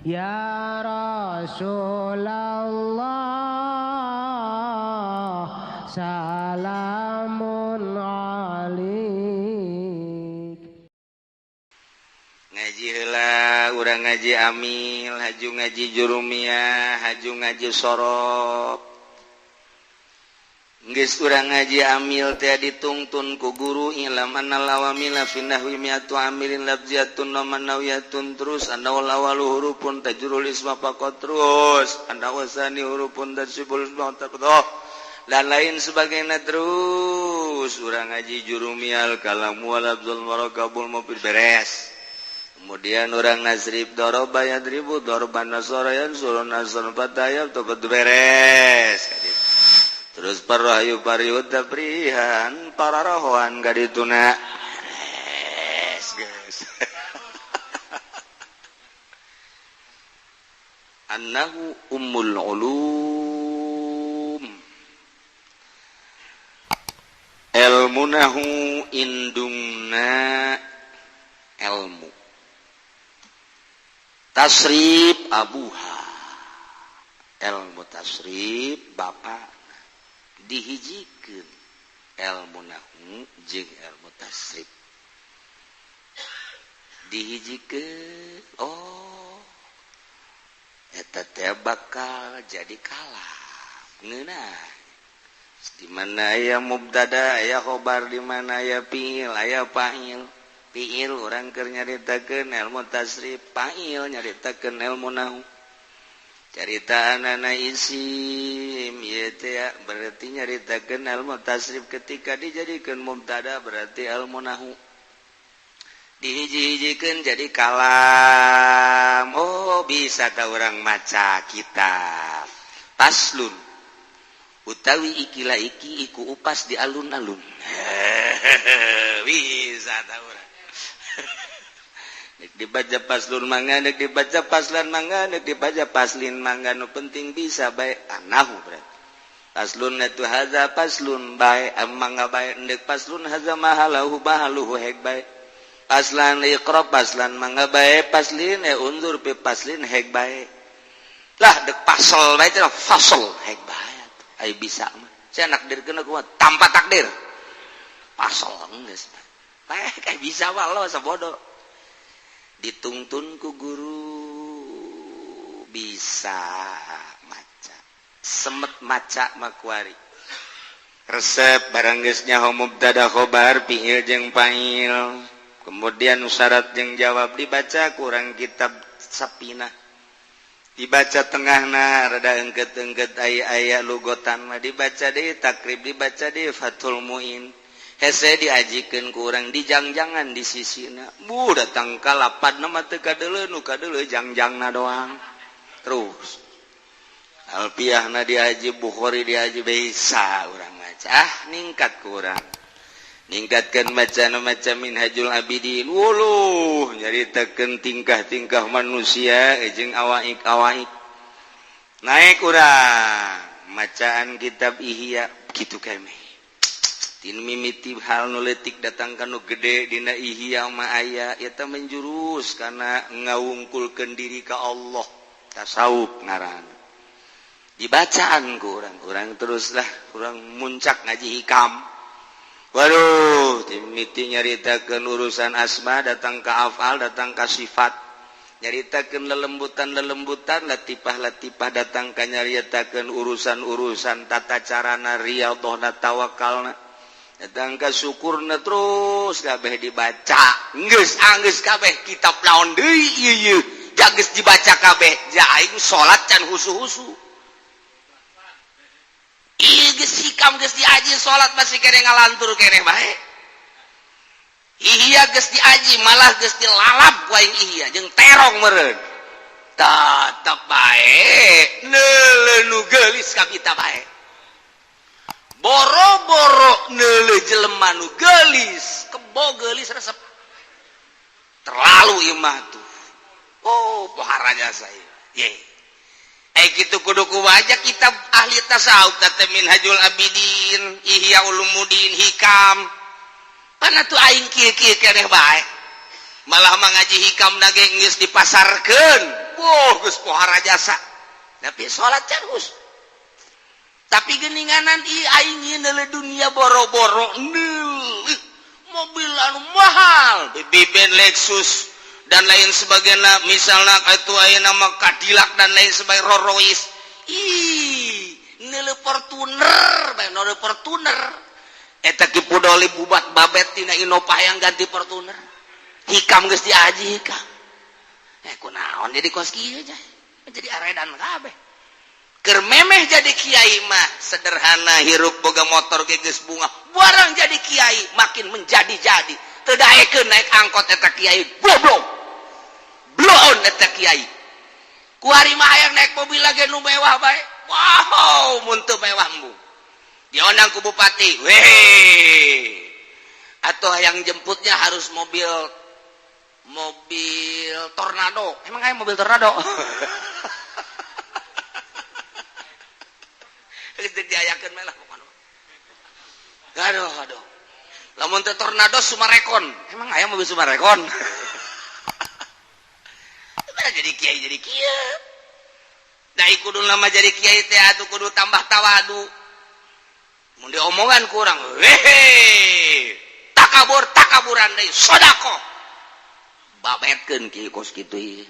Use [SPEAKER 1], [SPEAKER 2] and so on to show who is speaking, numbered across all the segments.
[SPEAKER 1] Ya Rasulullah, salamun alik.
[SPEAKER 2] Ngaji heula urang, ngaji amil, haju ngaji jurumiyah, haju ngaji sorof. Geus urang ngaji amil teh ditungtun ku guru, i'lam annal awamila fi nahwi mi'atu amilin lafziyatun wa ma'nawiyatun, terus annawal awalu hurufun tajrul isma faqat, terus annawal tsani hurufun tansibul isma oh, dan lain sebagainya. Terus urang ngaji jurumiyah, kalam wal lafzul murakkabul mufid, beres. Kemudian orang nasrib, doroba yadribu dorban, nasara yansuru nasr, fatayab tobat, beres. Terus parrayu pariu taprihan pararahoan kadituna, beres geus. Annahu ummul ulum, ilmunahu indungna ilmu tasrif abuha, ilmu tasrif bapak. Dihijikeun ilmu nahu jeung ilmu tasrif dihijikeun. Oh, eta teh bakal jadi kalam ngeunah di mana aya mubtada, aya khobar, di mana aya fiil, aya fa'il. Fiil urang keur nyaritakeun ilmu tasrif, fa'il nyaritakeun ilmu nahu. Carita anak isim ieu teh berarti nyaritakeun ilmu tasrif, ketika dijadikeun mubtada berarti ilmu nahu. Dihiji-hijikeun jadi kalam. Oh, bisa ta urang maca kitab faslun utawi ikilah iki iku upas di alun-alun, bisa ta urang. Nek dibaca paslun mangga, nek dibaca paslan mangga, nek dibaca paslin mangga, nu penting bisa bae anahu. Berarti paslun itu hadza paslun bae, mangga bae. Nek paslun hadza mahalahu mahaluhu hek bae. Paslan iqra paslan mangga bae, paslin e unzur pi paslin hek bae lah. Dek pasal bae cenah, fasal hek bae. Ai bisa mah saya nakdirkeun kumaha tanpa takdir pasal geus bae, kayak bisa mah lo sabodo. Ditungtun ku guru bisa maca, semet maca makuari resep barang geus nyaho mubtada, khobar, fiil jeung fa'il, kemudian syarat jeung jawab. Dibaca kurang kitab Sapinah, dibaca tengahna rada engket-engket, aya-aya lugotan mah dibaca deui Takrib, dibaca deui Fathul Muin. Hese diajikeun ku urang dijangjangan di sisina bu, datang ka lapad mah teu kadeuleu, nu kadeuleu jangjangna doang. Terus Alfiahna diaji, Bukhari diaji, bisa urang maca. Ah, ningkat ku urang, ningkatkan maca maca Minhajul Abidin. Wuluh, nyaritakeun tingkah-tingkah manusia jeung awaik-awaik. Naik urang macaan kitab Ihya kitu keme. Tin mimiti hal nu leutik datang ka nu gede. Dina Ihya mah aya eta menjurus karena ngawungkulkeun diri ka Allah, tasawuf ngaran. Dibacaan ku urang, urang teruslah urang muncak ngaji Hikam. Waduh, mimiti nyaritakeun urusan asma, datang ke afal, datang ke sifat, nyaritakeun lelembutan-lelembutan, latipah-latipah, datang ka nyaritakeun urusan-urusan tata carana riyadhahna, tawakalna, datang ka syukurna. Terus kabeh dibaca geus, anggeus kabeh. Kitab naon deui ieu? Ieu geus dibaca kabeh. Ja aing salat can husu-husu. Ieu geus Hikam geus diaji, salat masih keneh ngalantur keneh bae. Ihya geus diaji, malah geus dilalap ku aing Ihya jeung terong meureun, tetep bae neuleuh nu geulis kabita bae. Boro-boro neuleuh jelema nu geulis, kebo geulis resep. Terlalu imah tuh. Oh, pohara jasa ye. Eh, gitu kudu kumaha kitab ahli tasawuf teh, Minhajul Abidin, Ihya Ulumuddin, Hikam. Pana tuh aing kieu-kieu keneh bae. Malah mengaji Hikam dage geus dipasarkeun. Boh geus pohara jasa. Tapi salat can hus. Tapi geninganan ieu aing ieu dunia boro-boro neuleuh mobil anu mahal, BB Lexus dan lain sebagainya, misalnya itu aya nama Cadillac dan lain sebagainya, Rolls Royce. Ih, neuleuh Fortuner, bae neuleuh Fortuner. Eta Ki Pudoli bubat babet tina Innova yang ganti Fortuner. Hikam geus diaji hikam. Kunaon jadi kos kieu jadi aredan kabeh. Keur memeh jadi kiai mah sederhana hirup boga motor ge geus bunga. Barang jadi kiai makin menjadi-jadi. Teu daekeun naik angkot eta kiai goblok. Bloon eta kiai. Kuari mah hayang naik mobil lagi nu mewah bae. Wow, mun teu mewah embung. Diondang ku bupati. Weh. Atau yang jemputnya harus mobil mobil tornado. Emang kayak mobil tornado? Itu diayakeun mah lah pokona. Aduh, aduh. Lamun teu tornado Sumarekon. Emang aya mobil Sumarekon? Mana jadi kiai jadi kieu. Da kudu lama jadi kiai teh atuh kudu tambah tawadu. Mun diomongan kurang, wehe. Takabur takaburan deui sedekah. Babetkeun kieu kos kitu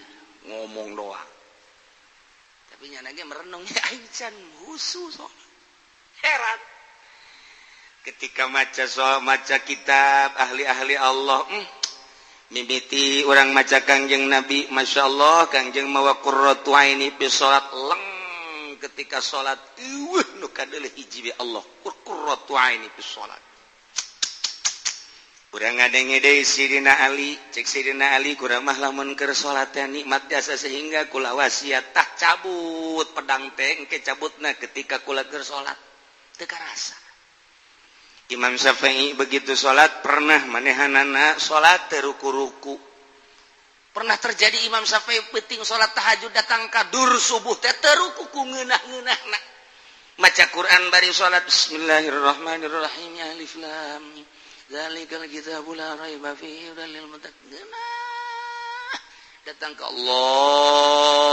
[SPEAKER 2] ngomong doang. Tapi nya ge merenung aing can husu soalna. Heran. Ketika maca soal maca kitab ahli-ahli Allah, mimiti orang maca Kangjeng Nabi, Masya Allah Kangjeng mawa qurratu aini fi salat leng ketika salat eueuh nu kadeuleuh hiji we Allah qurratu aini fi salat. Urang ngadenge deui Sidina Ali, cek Sidina Ali kurang mah lamun keur salat teh nikmat jasa sehingga kula wasiat tah cabut pedang teh engke cabutna ketika kula keur salat teu karasa. Imam Syafi'i begitu salat pernah manehanana salat teu ruku-ruku. Pernah terjadi Imam Syafi'i penting salat tahajud datang ka dur subuh teh teu ruku ku ngeunah-ngeunahna. Maca Quran bari salat bismillahirrahmanirrahim ya alif lam mim dzalikal kitabu la raiba fihi hudal lil muttaqin. Datang ke Allahu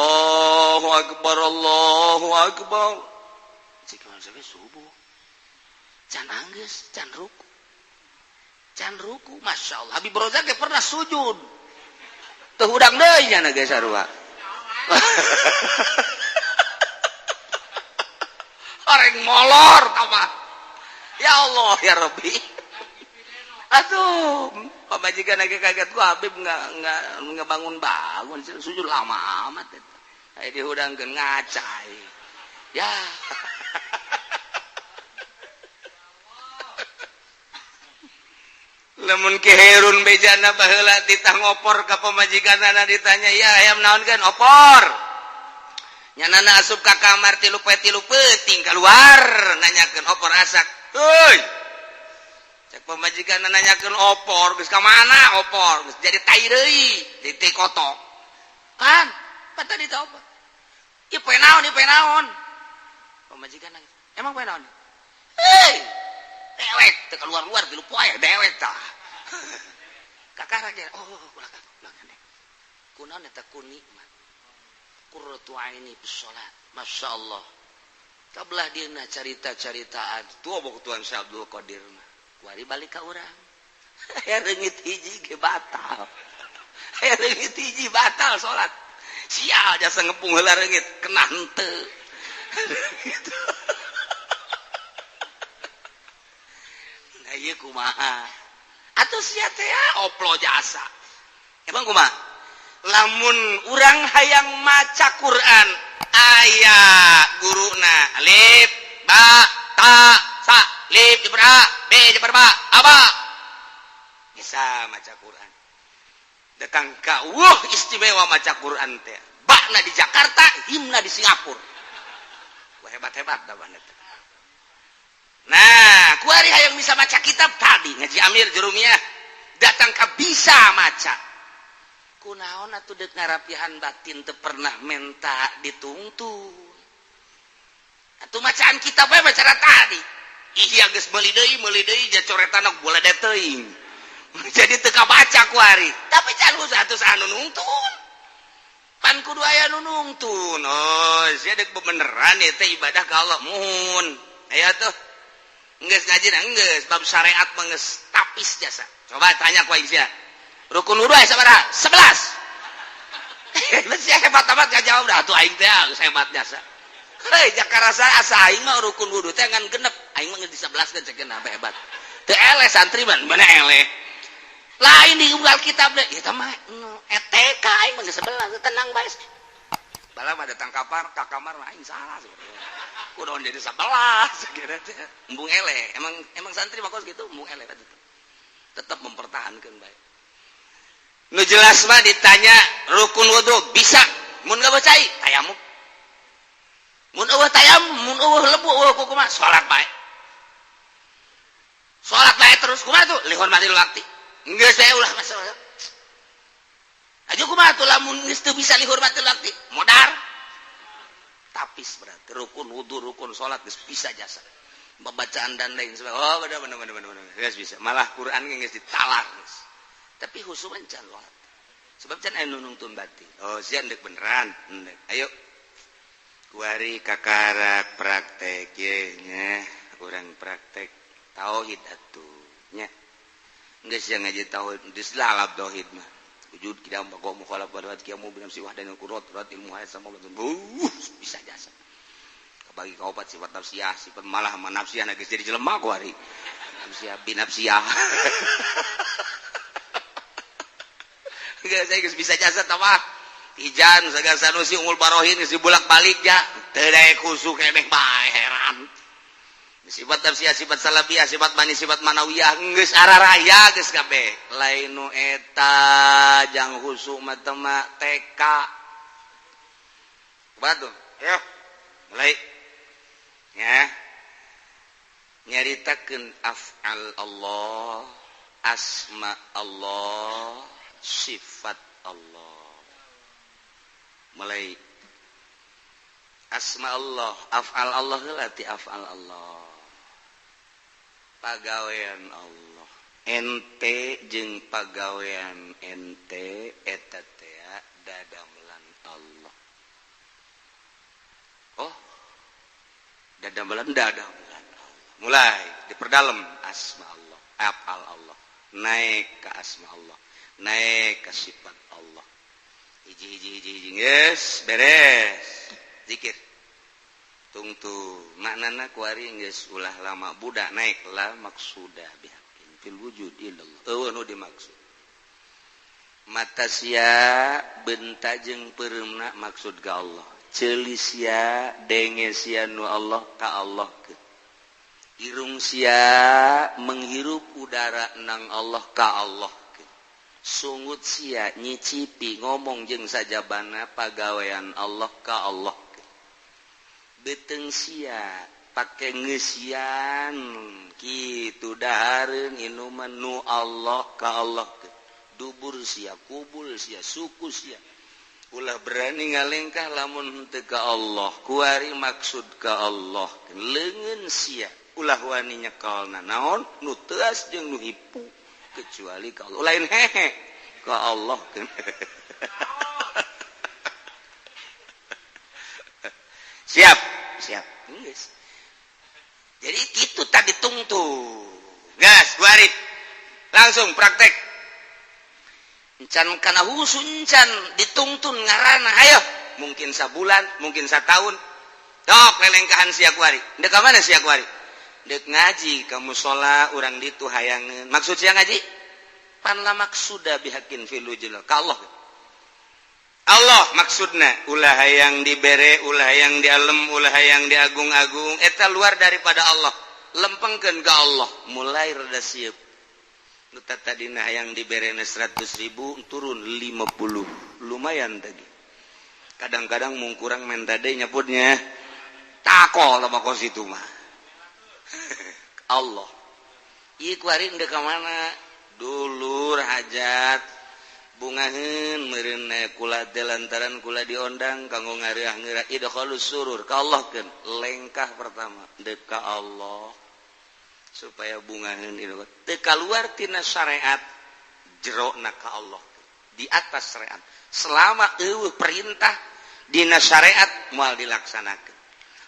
[SPEAKER 2] akbar Allahu akbar. Cik Imam Syafi'i subuh. Can anggeus, can ruku. Can ruku, Masya Allah. Habib Rozak ge pernah sujud. Teu hudang deui nya geus sarua. Orang molor tama. Ya Allah ya Rabbi. Aduh, pamajikan lagi kaget gua Habib enggak bangun-bangun, sujud lama amat eta. Aya dihudangkeun ngacai. Ya. Lamun keherun bejana baheula ditah ngopor ka pamajikanana ditanya, "Ya hayam naon kan opor?" Nyanana asup ka kamar tilu poe tilu peuting keluar nanyakeun opor asak. Heuy. Cek pamajikanna nanyakeun opor, geus ka mana opor? Geus jadi tai deui, di kotok. Kan, pan tadi teh opor. Ieu poe naon, ieu poe naon? Pamajikan nanya, "Emang poe naon?" Heuy. Dewek teu keluar-luar tilu poe dewek tah. Kakara ge, oh ulah ulah gandeng. Kunaon eta ku nikmat. Qurratu aini bis salat. Masya Allah. Kabelah dieuna carita-caritaan. Tuh bok Tuhan Syekh Abdul Qadir mah. Kuari balik ka urang. Aya reungit hiji ge batal. Aya reungit hiji batal salat. Sial jasa ngepung heula reungit kena henteu. Gitu. Nah ieu kumaha? Atuh sia teh oplo jasa. Emang kumaha? Lamun urang hayang maca Quran aya guruna alif ba ta sa alif jeber a b jeber ba aba bisa maca Quran. Datang ka wuh istimewa maca Quran teh. Bakna di Jakarta, himna di Singapura. Wah hebat-hebat dah banget. Nah, kuari hayang bisa maca kitab tadi ngaji Amir Jurumiyah datang ka bisa maca. Kunaon atuh deuk ngarapihan batin teu pernah menta ditungtun. Atuh macaan kitab bae maca tadi. Ih geus meuli deui ja coretan bola teuing. Jadi teu kabaca kuari. Tapi can atuh anu nungtun. Pan kudu aya nu nungtun. Oh, sia deuk bebeneran ieu teh ibadah ka Allah muhun. Aya tuh. Geus ngaji geus bab syariat mah geus tapis jasa. Coba tanya ku aing sia. Rukun wudu aya sabaraha? 11. Sia hebat amat gak jawab dah tuh aing teh geus hebat jasa. Hei, jaka rasa asa aing mah rukun wudu teh ngan genep. Aing mah geus di 11 kan cek apa hebat. Teu eleh santri mah, mana eleh. Lain di unggal kitab deh, eta mah ETK aing mah geus 11, tenang bae. Bala mah datang kapar ka kamar mah aing salah sebenarnya. Kudu jadi 11 kira teh. Embung eleh, emang emang santri mah kos gitu, embung eleh tetep. Tetap mempertahankan bae. Nu jelas mah ditanya rukun wudu bisa, mun gak cai tayamum. Mun eueuh tayamum, mun eueuh lebu eueuh kumaha salat bae. Salat bae terus kumaha tuh lihormatil waqti. Geus bae ulah masalah. Aju kumaha tuh lamun geus teu bisa lihormatil waqti, modar. Tapis berarti rukun wudu, rukun salat geus bisa jasa. Pembacaan dan lain sebagainya. Oh, benar benar benar benar benar. Geus bisa. Malah Quran geus ditalar geus. Tapi khusuman can salat. Sebab can aya nu nungtun batin. Oh, sia deuk beneran. Endek. Ayo. Kuari kakarak praktek ye nya, urang praktek tauhid atuh nya. Geus sia ngaji tauhid, geus lalap tauhid mah. Wujud kidam baqa mukhalaf wa qiyamu bi nafsi wahdanil qurat rat ilmu hayat sama bisa jasa. Kabagi ka opat sifat nafsiyah, sifat malah mah nafsiyah geus jadi jelema kuari. Nafsiyah binafsiyah. Geus geus bisa jasa tah Ijan Saga Sanusi Unggul Barohin geus bolak-balik ja teu daek khusuk keneh bae heran. Sifat nafsiyah, sifat salabiyah, sifat manis, sifat manawiyah geus araraya geus kabeh. Lain nu eta jang khusuk mah teh mah TK. Batu, ayo mulai. Ya. Nyaritakeun af'al Allah, asma Allah, sifat Allah. Mulai asma Allah, af'al Allah heula ti af'al Allah. Pagawean Allah. Ente jeung pagawean ente eta teh dadamelan Allah. Oh. Dadamelan dadamelan Allah. Mulai diperdalam asma Allah, af'al Allah. Naik ke asma Allah, naik ke sifat Allah. Hiji hiji hiji hiji geus beres. Zikir. Tungtu maknana kuari geus ulah lama budak naik la maksuda bihaqqin fil wujud illallah. Eueuh nu dimaksud. Mata sia benta jeung peureumna maksud ka Allah. Ceuli sia denge sia nu Allah ka Allah ke. Irung sia menghirup udara nang Allah ka Allah. Sungut sia nyicipi ngomong jeung sajabana pagawean Allah ka Allah. Beuteung sia pake ngeusian kitu dahareun inuman nu Allah ka Allah. Dubur sia, kubul sia, suku sia. Ulah berani ngalengkah lamun henteu ka Allah, kuari maksud ka Allah. Leungeun sia ulah wani nyekalna naon nu teuas jeung nu hipu. Kecuali ka Allah lain hehe ka Allah. Siap siap geus. Jadi kitu tadi tungtung gas guarit langsung praktek encan kana husun encan ditungtun ngaranna ayo mungkin sabulan mungkin satahun dok lelengkahan sia kuari ndek ka mana sia kuari dek ngaji ka musala urang ditu hayangeun maksud sia ngaji pan la maksuda bihaqqin fil wujud ka Allah. Allah maksudna ulah hayang dibere ulah hayang dialem ulah hayang diagung-agung eta luar daripada Allah lempengkeun ka Allah mulai rada sieup nu tadina hayang diberena 100.000 turun 50 lumayan tadi kadang-kadang mung kurang menta deui nyaputnya takol sama kos itu mah. Allah ieu kuari ndek ka mana dulur hajat bungaheun meureun kula teh lantaran kula diondang kanggo ngareah-ngeurah idkhalus surur ka Allah keun lengkah pertama deuk ka Allah supaya bungaheun ieu teu kaluar tina syariat jerona ka Allah Di atas syariat. Selama eueuh perintah dina syariat moal dilaksanakeun.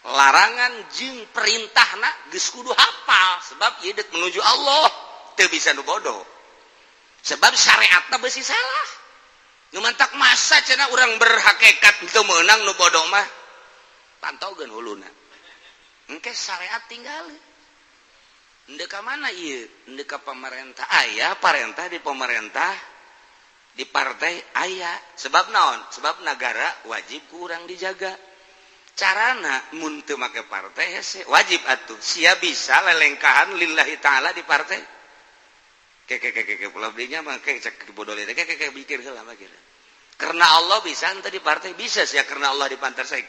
[SPEAKER 2] Larangan jeung perintahna geus kudu hafal sebab ieu deuk menuju Allah, teu bisa nu bodoh. Sebab syariatna beusi salah. Nu mantak masa cenah urang berhakikat teu meunang nu bodoh mah. Pantaukeun huluna. Engke syariat tinggal. Endek ka mana ieu? Endek ka pamarentah aya, parentah di pemerintah, di partai aya. Sebab naon? Sebab negara wajib ku urang dijaga. Carana mun teu make partai hese wajib atuh. Sia bisa lelengkahan lillahi ta'ala di partai. Ke ke ke ke pola belinya mah ke cek bodoh teh ke ke mikir heula mikir. Karena Allah bisa henteu di partai bisa sia karena Allah di pantar saik.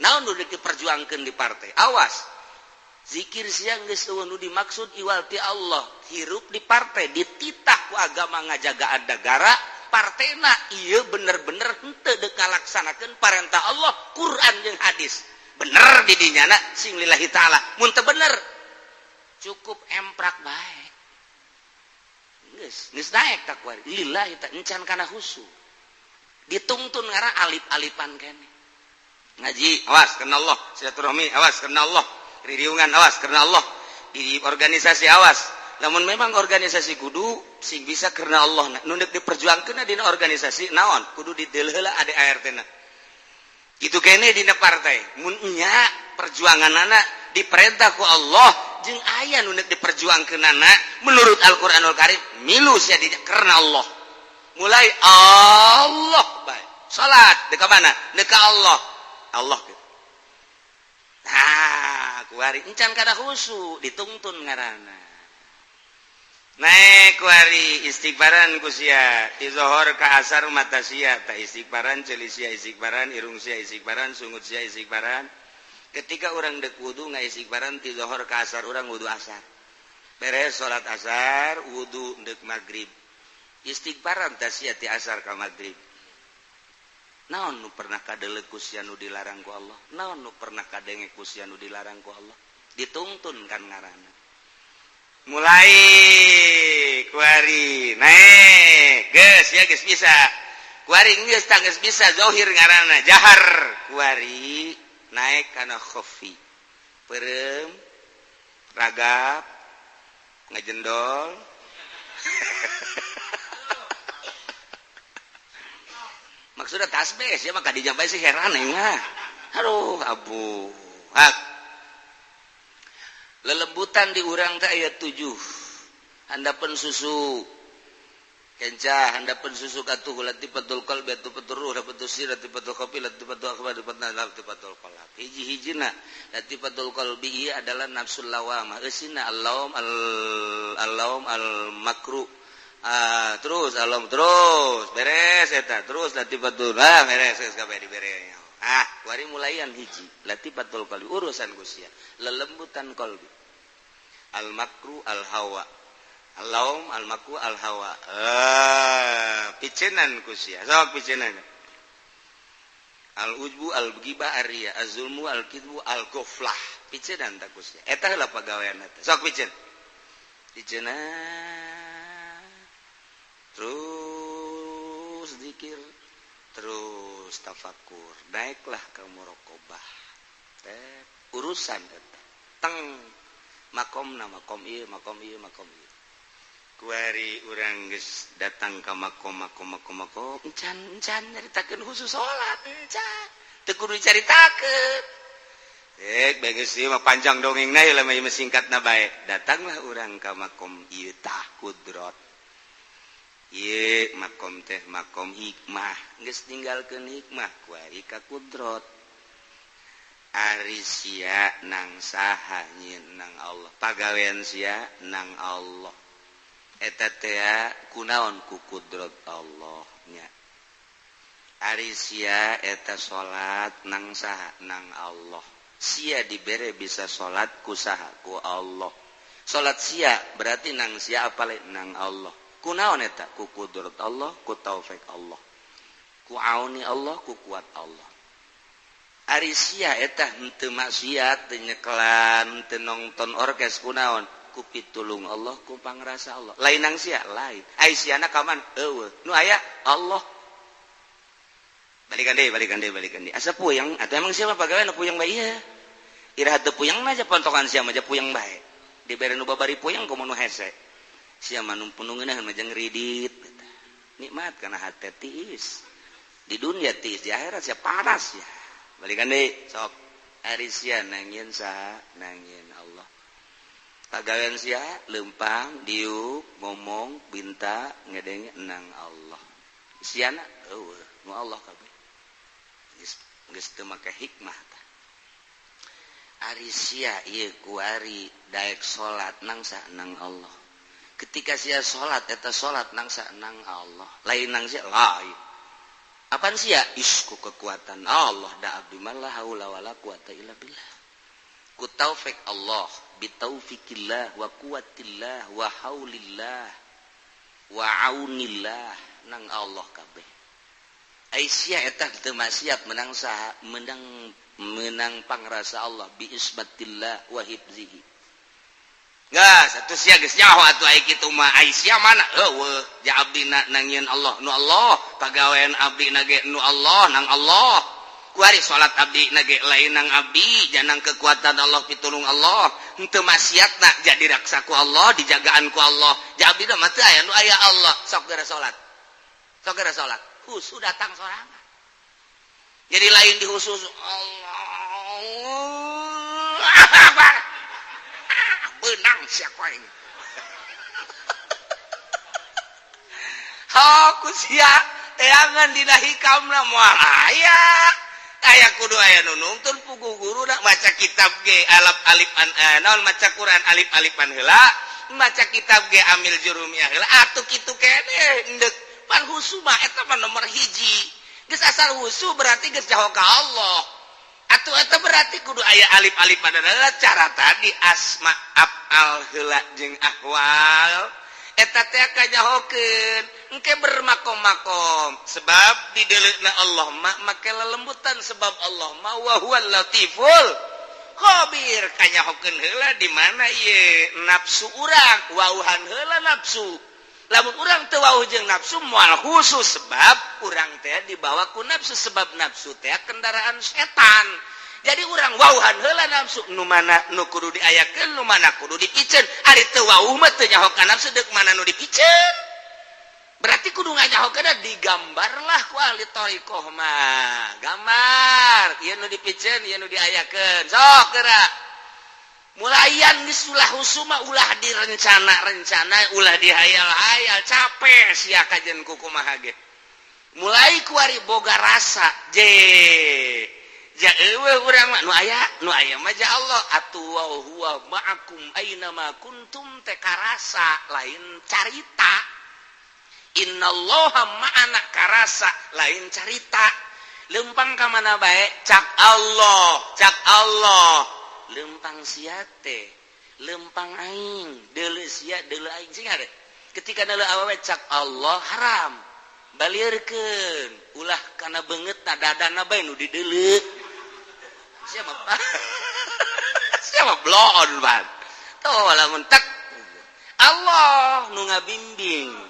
[SPEAKER 2] Naon nu diperjuangkeun di partai? Awas. Zikir siang geus eueuh nu dimaksud iwal ti Allah. Hirup di partai dititah ku agama ngajagaan negara, partena ieu bener-bener henteu deuk ngalaksanakeun parentah Allah, Quran jeung hadis. Bener di dinyana sing lillahi taala. Mun teu bener cukup emprak bae. Geus, geus naek takwa lillahi ta encan kana khusu. Dituntun ngara alip-alipan kene. Ngaji awas karena Allah, silaturahmi awas karena Allah, ririungan awas karena Allah, di organisasi awas. Namun memang organisasi kudu sing bisa karena Allah. Nu deuk diperjuangkeun dina organisasi naon? Kudu dideuleu heula ADART na. Kitu kene dina partai. Mun nya perjuanganana diperintah ku Allah jeung aya nu deuk diperjuangkeunana menurut Al-Qur'anul Karim milu sia di karena Allah. Mulai Allah bae. Salat deuk ka mana? Deuk ka Allah. Allah gitu. Nah, kuari encan kada khusu dituntun ngaranna. Naik kuari istighfaran ku sia ti zohor ka asar mata sia ta istighfaran, ceuli sia istighfaran, irung sia istighfaran, sungut sia istighfaran. Ketika urang dek wudu nga istighfaran ti zohor ka asar, urang wudu asar. Beres salat asar, wudu dek maghrib. Istighfaran ta sia ti asar ka maghrib. Naon nu pernah kadeuleu ku sia nu dilarang ku Allah? Naon nu pernah kadenge ku sia nu dilarang ku Allah? Dituntun kan ngaranna. Mulai kuari naik geus ya geus bisa. Kuari geus tah geus bisa zahir ngaranna jahar. Kuari naik kana khafi. Peureum ragap ngejendol. Maksudnya tasbih ya maka dijampai sih heran ya. Aduh abu hak lelembutan di urang teh ayat 7 handapeun susu kenca handapeun susu katuh latifatul qalbi latifatul ruh latifatul sir latifatul khafi latifatul akhbar latifatul qalb hiji-hijina latifatul qalbi ieu adalah nafsul lawamah eusina al-laum al-laum al-makru. Terus alam terus beres eta terus latifatul beres geus kabeh dibere. Ah, kuari mulaian hiji latifatul qalbi urusan gusia lelembutan qalbi al makru al hawa al laum al makru al hawa. Picenan kusia sok picenan al ujbu al ghibah ar riya az zulmu al kidbu al ghaflah picenan ta kusia eta heula pagawean eta sok picen picenan terus zikir terus tafakur naiklah ke muraqabah teh urusan eta teng makomna makom ieu makom ieu makom ieu kuari urang geus datang ka makom makom makom makom encan encan nyaritakeun khusus salat encan teu kudu dicaritakeun rek bae geus ieu mah panjang dongengna ieu mah ieu singkatna bae datanglah urang ka makom ieu tah kudrat ieu makom teh makom hikmah geus ninggalkeun hikmah kuari ka kudrat. Ari sia nang saha nyieun nang Allah pagawean sia nang Allah eta teh kunaon ku kudrat Allah nya. Ari sia eta salat nang saha nang Allah sia dibere bisa salat ku saha ku Allah. Salat sia berarti nang sia apale nang Allah. Kunaon eta ku kudrat Allah ku taufik Allah ku auni Allah ku kuat Allah. Ari sia eta henteu maksiat teu nyekelan teu nonton orkes kunaon ku pitulung Allah ku pangrasa Allah. Lain nang sia lain. Ai siana ka mana? Eueuh. Nu aya Allah. Balikan deui. Asa puyeng atuh emang sia mah pagawean puyeng bae ieu. Iraha teu puyeng mah aja pontokan sia mah aja puyeng bae. Dibere nu babari puyeng komo nu hese. Sia mah nu penuh ngeunah mah jeung ridit. Nikmat kana hate tiis. Di dunia tiis, di akhirat sia panas ya. Balikan deui sok. Ari sia nangieun saha? Nangieun Allah. Pagawean sia leumpang, diuk, ngomong, binta, ngedenge nang Allah. Siana eueuh, nu Allah kabeh. Geus teu make hikmah tah. Ari sia ieu kuari daek salat nang saha? Nang Allah. Ketika sia salat eta salat nang saha? Nang Allah. Lain nang sia lain. Apaan sia? Is ku kekuatan Allah da abdi mah la haula wala quwata illa billah. Ku taufik Allah, bi taufikillah wa quwwatillah wa haulillah wa aunillah nang Allah kabeh. Ai sia eta teu maksiat menang saha? Menang pangrasa Allah bi isbatillah wa hifzihi. Geus atuh sia geus nyaho atuh ai kitu mah ai sia mana? Eueuh, ja abdi na nangieun Allah nu Allah, pagawean abdi na ge nu Allah nang Allah. Kuari salat abdi na ge lain nang abdi, janang kekuatan Allah pitulung Allah. Henteu maksiatna jadi raksa ku Allah, dijagaan ku Allah. Ja abdi mah teu aya nu aya Allah. Sok geura salat. Sok geura salat. Khusu datang sorangan. Jadi lain di khusus Allah akbar. Benang siapa ini? Aku sia teangan dina hikamna moal aya. Aya kudu aya nu nungtun pugu guruna maca kitab ge alaf alifan naon maca Quran alif alifan heula, maca kitab ge amil jurumiyah heula atuh kitu keneh endek pan husu mah eta mah nomor hiji. Geus asal husu berarti geus jaho ka Allah. Atuh eta berarti kudu aya alif-alif adalah cara tadi asma afal heula jeung ahwal eta teh kanyahokeun engke bermakom-makom sebab dideuleuna Allah mah make lelembutan sebab Allah mah wa huwal latiful khabir kanyahokeun heula di mana ieu nafsu urang wauhan heula nafsu lamun urang teu wauh jeung nafsu moal khusus sebab urang teh dibawa ku nafsu sebab nafsu teh kendaraan setan. Jadi urang wauhan heula nafsu nu mana nu kudu diayakeun nu mana kudu dipiceun ari teu wauh mah teu nyaho ka nafsu deuk mana nu dipiceun. Berarti kudu nganyahokeun digambarlah ku ahli thariqah mah. Gambar ieu nu dipiceun ieu nu diayakeun. Sok geura. Mulayan geus ulah husuma ulah direncana-rencana ulah dihayal-hayal capek sia kajen ku kumaha ge. Mulai kuari boga rasa je ja eueuh urang mah nu aya mah ja Allah atuh wa huwa ma'akum aina ma kuntum teh karasa lain carita. Innallaha ma'ana karasa lain carita. Lempang ka mana bae cak Allah, cak Allah. Lempang sia teh lempang aing deuleu sia deuleu aing sing hade ketika deuleu awewe cak Allah haram balieurkeun ulah kana beungeutna dadana bae nu dideuleu sia mah sia mah bloon ban tah lamun tak Allah nu ngabimbing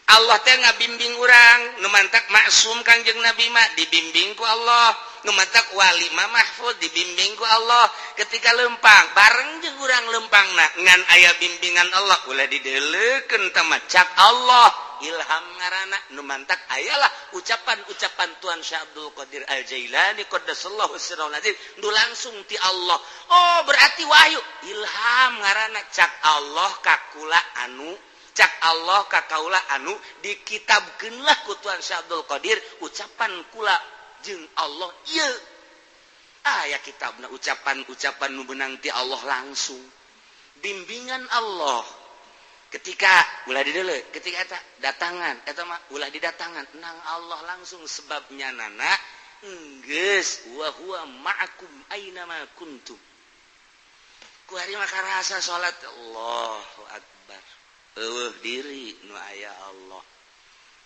[SPEAKER 2] Allah teh ngabimbing urang nu mantak maksum Kangjeng Nabi mah dibimbing ku Allah nu mantak wali mah mahfud dibimbing ku Allah ketika lempang bareng jeung urang lempangna ngan aya bimbingan Allah ulah dideuleukeun teh mah cak Allah ilham ngaranna nu mantak ayalah ucapan-ucapan Tuan Syekh Abdul Qadir Al-Jailani qaddasallahu sirrahul azim nu langsung ti Allah. Oh berarti wahyu ilham ngaranna cak Allah kakula anu cak Allah ka kaula anu dikitabkeunlah ku Tuan Syekh Abdul Qadir ucapan kula jeung Allah ieu aya kitabna ucapan-ucapan nu beunang ti Allah langsung bimbingan Allah ketika ulah dideuleu ketika eta datangan eta mah ulah didatangan nang Allah langsung sebabnya nana geus wa huwa ma'akum aina ma kuntum ku ari mah karasa salat Allahu akbar eueuh diri nu aya Allah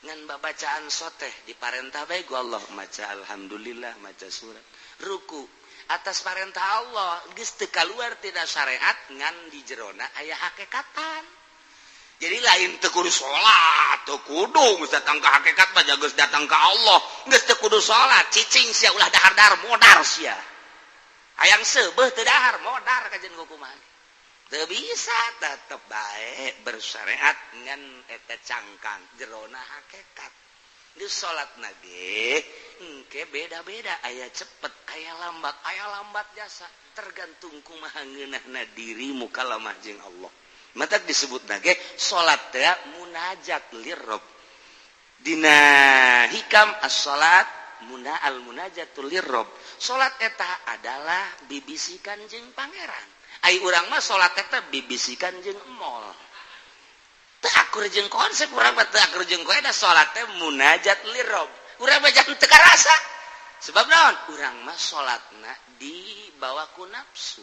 [SPEAKER 2] Ngan babacaan soteh diparentah bae ku Allah maca alhamdulillah maca surat ruku atas parentah Allah geus teu kaluar tina syariat ngan di jerona aya hakekatan. Jadi lain teu kudu salat, teu kudu geus datang ka hakikat mah geus datang ka Allah, geus teu kudu salat, cicing sia ulah dahar-dahar modar sia. Hayang seubeuh teu dahar modar kajen kumaha. Teu bisa tetep bae bersyariat ngan eta cangkang jerona hakikat. Di salatna ge engke beda-beda, aya cepet, aya lambat jasa, tergantung kumaha ngeunahna dirimu kalamah jeung Allah. Mata disebut nage salat teh munajat lirrob. Dina hikam as-salat muna al munajatul lirrob. Salat eta adalah bibisikan jeung pangeran. Ai urang mah salat eta bibisikan jeung emol. Teu akur jeung konsep urang mah teu akur jeung koe da salat teh munajat lirrob. Urang mah jangan teu karasa. Sebab naon? Urang mah salatna dibawa ku nafsu.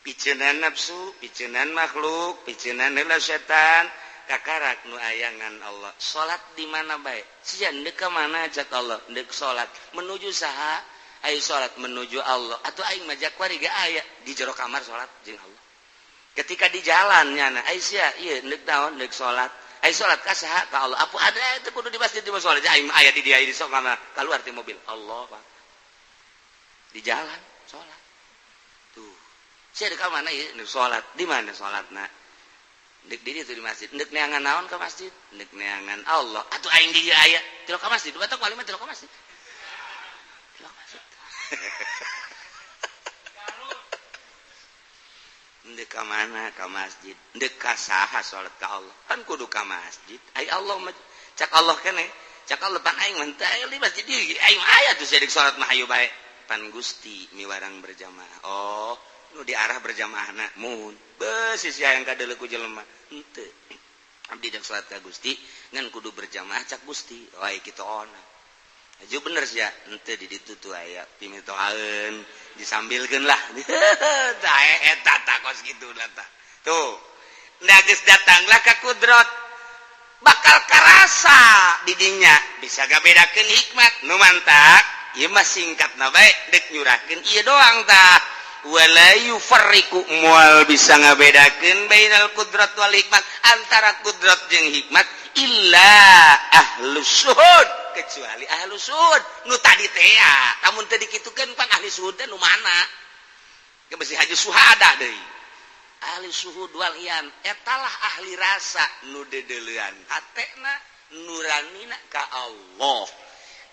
[SPEAKER 2] Picenan nafsu, picenan makhluk, picenan heula setan, kakarak nu ayangan Allah. Salat di mana bae? Sia deuk ka mana cak Allah? Deuk salat menuju saha? Ayo salat menuju Allah. Atuh aing mah jakwari ge aya di jero kamar salat jeung Allah. Ketika di jalan nyana, ai sia ieu deuk naon? Deuk salat. Ayo salat ka saha? Ka Allah. Apa ada itu kudu di masjid di salat? Aing mah aya di dia di sok mana keluar ti mobil. Allah Pak. Di jalan salat. Tuh. Sia ka mana ieu salat? Di mana salatna? Deuk di ditu di masjid. Deuk neangan naon ka masjid? Deuk neangan Allah. Atuh aing di dieu aya. Tilok ka masjid. Batok paling mah tilok ka masjid. Tilok masjid. Deuk ka mana? Ka masjid. Deuk ka saha salat ka Allah? Kan kudu ka masjid. Ai Allah mah cak Allah keneh. Cak Allah pan aing mah teu aya di masjid ieu. Aing mah aya tuh sia deuk salat mah hayu bae. Pan Gusti miwarang berjamaah. Oh, nu diarah berjamaahna mun beuh sia yang kadeuleu ku jelema henteu abdi deuk salat ka Gusti ngan kudu berjamaah cak Gusti wae kitu ona aju bener sia henteu di ditu tuh aya pimitoaeun disambilkeun lah tah eta tah kos kitu lah tah tuh da geus datanglah ka kudrat bakal karasa di dinya bisa gabedakeun hikmat nu mantak ieu mah singkatna bae deuk nyurahkeun ieu doang tah wala yufarriqu moal bisa ngabedakeun bainal qudrat wal hikmat antara kudrat jeung hikmat illa ahlus syuhud kecuali ahlus syuhud nu tadi teh lamun teu dikitukeun pan ahli syuhud teh nu mana ge besi haji suhada deui ahli syuhud wal iyan etalah ahli rasa nu deudeulean hatena nuranina ka Allah.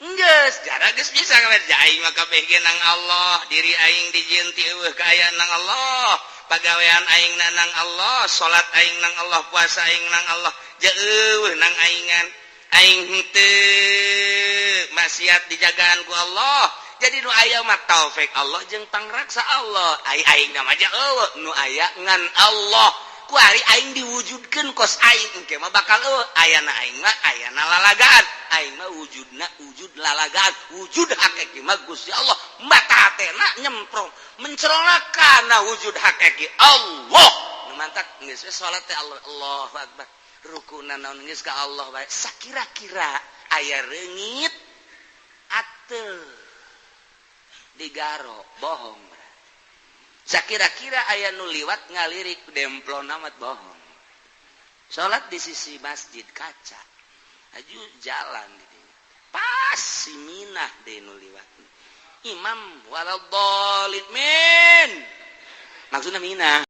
[SPEAKER 2] Geus jara geus bisa ngaberja aing mah kabeh ge nang Allah, diri aing dijieun ti eueuh kaayaan nang Allah, pagawean aing na nang Allah, salat aing nang Allah, puasa aing nang Allah, jeueuh nang aingan. Aing henteu maksiat dijagaan ku Allah. Jadi nu aya mah taufik Allah jeung pangraksa Allah. Ai aing na mah eueuh nu aya ngan Allah. Ku ari aing diwujudkeun kos aing engke mah bakal eueuh ayana aing mah ayana lalagaan. Aing mah wujudna wujud lalagaan, wujud hakiki mah Gusti Allah. Mata hatena nyemprong mencerolakan wujud hakiki Allah. Nu mantak geus we salat teh Allah, Allahu akbar. Rukuna naon geus ka Allah bae. Sakira-kira aya reungit ateu digaro bohong berarti. Sakira-kira aya nu liwat ngalirik demplon amat bohong. Salat di sisi masjid kaca. Aju jalan di dinya. Pas si Minah deui nu liwat. Imam waladhdallin min. Maksudna Minah.